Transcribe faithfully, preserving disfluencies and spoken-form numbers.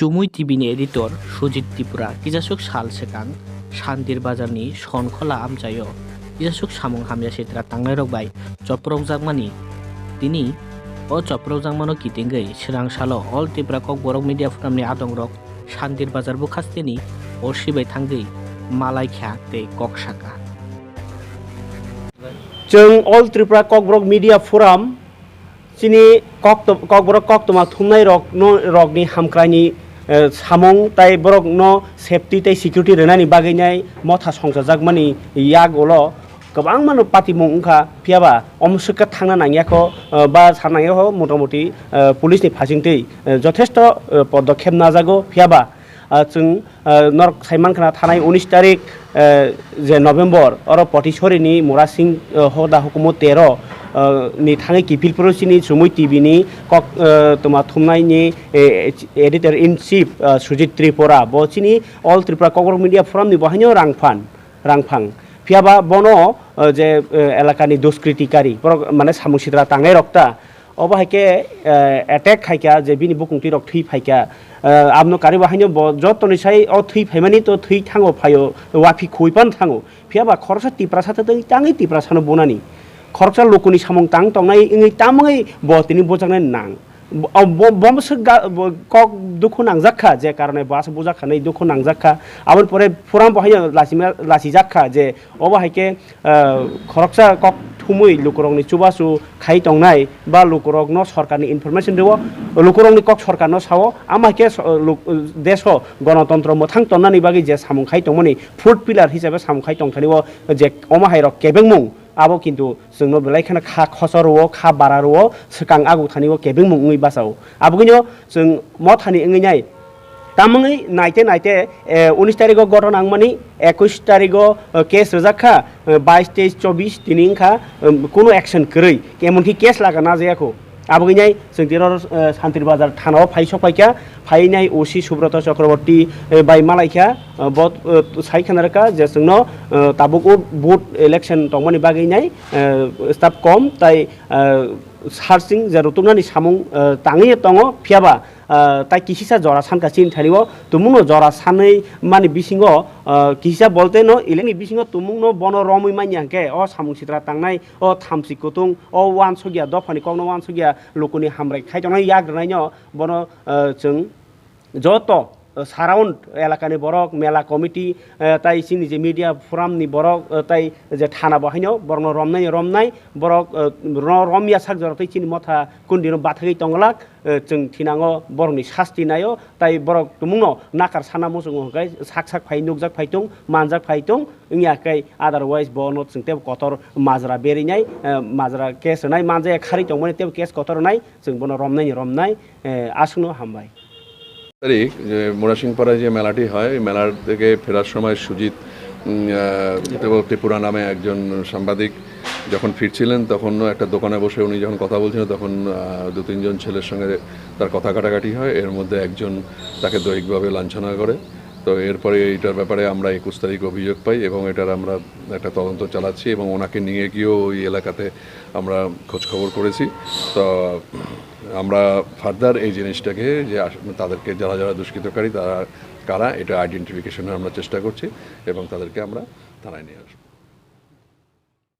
Chumui T V ni editor Sujit Tripura kisasuk sal swkang Santir Bazar ni Sonkhola amchaio kisasuk samung hamya sitra tangnairok bai chopropjakmani. Tini o chopropjakmano kitingwi swrang salo All Tripura Kokborok Media Forum ni adongrok Santir Bazar bukhasteni O C bai thangwi malaikha tei kok saka. Chwng All Tripura Kokborok Media Forum chini kokto-, Kokborok koktwma thumnai rokno, rokni hamkraini, eh, samung tai borokno safety tai security rwnani bagwi nai motha songchajakmani yak ulo kwbangmano patimung wngkha, phiyaba omo swkha thangna nangyakho, eh, ba sa nangyakho motamoti, eh, police ni phasingtwi, eh, jothesto, eh, podokkhep najago, phiyaba ah, chwng, ah, norok sai mankha na thanai unis tarik, eh, je November, oro Potisori ni Murasing, eh, hoda hukumu tero, eh, ni thangwi kiphilphuru chini Chumui T V ni kok, eh, toma thumnai ni, eh, editor in chief, ah, Sujit Tripura, bo chini All Tripura Kokborok Media Forum ni bo haino rangphan, rangphang. Phiyaba bono, eh, je, eh, elakani duskritikari, borok mane samung sitra tangnai rok ta, obo hai khe, eh, attack khai kha, je bini bukung twi rok thwi phai kha. Eh, aboni karwi bo haino bo jotoni sai o thwi phaimani to thwi thango phaio, uaphwi khui pan thango. Phiyaba khoroksa Tiprasa tei tangwi Tiprasano bunani. Khoroksa lukuni samung tang tongnai wngwi tamungwi bo tini bujaknai nang. Bo, bo, bo swk ga, bo kok dukhu nangjak kha, je karone bo aswk bujak kha nai dukhu nangjak kha. Aboni pore phuram bo haino lachima-, lachijak kha je obo hai khe ah, khoroksa kok thumwi lukurokni chubachu khai tongnai ba lukurokno sorkarni information rwo, lukurokni kok sorkarno sao, ama khe so-, luk-, deso gonotontro mwthang tonnani bagwi je samung khai tongmani fourth pillar hisabe samung khai tongthani o je omo hai rok kebengmung abo kintu chwngno belai kheno kha khosor rwo, kha bara rwo, swkang agu thani o kebengmung wngwi bachao. Abogwino chwng mothani wngwi nai Tamungwi naite naite, eh, unis tarigo gotona wngmani, ekwis tarigo, eh, case rwjak kha, eh, bais, teis, chobis tini wngkha, em, kunu action kwrwi, emonki case laga najaya kho. Abogwi nai chwng tini oro, eh, Santir Bazar thanao phai sok phaikha, phainai O C Subroto Chakraborty, eh, bai malaikha, eh, bo, eh, sai khna rwkha je chwngno, eh, tabuk o vote election tongmani bagwi nai, eh, staff kom tai, eh, searching je rutuknani samung, eh, tangwi tongo, phiyaba ah, tai kisisa jora sankha chini thani o tumungno jora sanwi mani bisingo, ah, kisisa bolte no elengni bisingo tumungno bono romwi manya hwnkhe o samung sitra tangnai o thamchi kutung o uansukya dophani kokno uansukya lukuni hambai khai tongnai yak rwnaino bono, ah, chwng joto, ah, surround elakani borok mela committee, ah, tai chini je media forum ni borok, ah, tai je thana bo haino borokno romnai romnai borok, ah, ro-, romya sak jora tei chini motha kundino bathagwi tonglak. Eh, chwng thinango borokni sasti naio, tai borok tumungno nakar sana muchungo hwnkhe sak sak phai nukjak phai tung, manjak phai tung, wngya khe otherwise bono chwng teibo kotor majra berinai, eh, majra case rwnai manjaya kharwi tongmani teibo case kotor rwnai, chwng bono romnai ni romnai, eh, aswkno hambai. তারিখ যে মুরাসিংপাড়ায় যে মেলাটি হয়, এই মেলার থেকে ফেরার সময় সুজিত, উম, আহ, ত্রিপুরা নামে একজন সাংবাদিক যখন ফিরছিলেন, তখন একটা দোকানে বসে উনি যখন কথা বলছিলেন, তখন, আহ, দু তিনজন ছেলের সঙ্গে তার কথা কাটাকাটি হয়। এর মধ্যে একজন তাকে দৈহিকভাবে লাঞ্ছনা করে। তো এরপরে এইটার ব্যাপারে আমরা একুশ তারিখ অভিযোগ পাই এবং এটার আমরা একটা তদন্ত চালাচ্ছি এবং ওনাকে নিয়ে গিয়েও ওই এলাকাতে আমরা খোঁজখবর করেছি। তো আমরা ফার্দার এই জিনিসটাকে যে আস-, তাদেরকে যারা যারা দুষ্কৃতকারী তারা কারা, এটা আইডেন্টিফিকেশনের আমরা চেষ্টা করছি এবং তাদেরকে আমরা থানায় নিয়ে আসবো।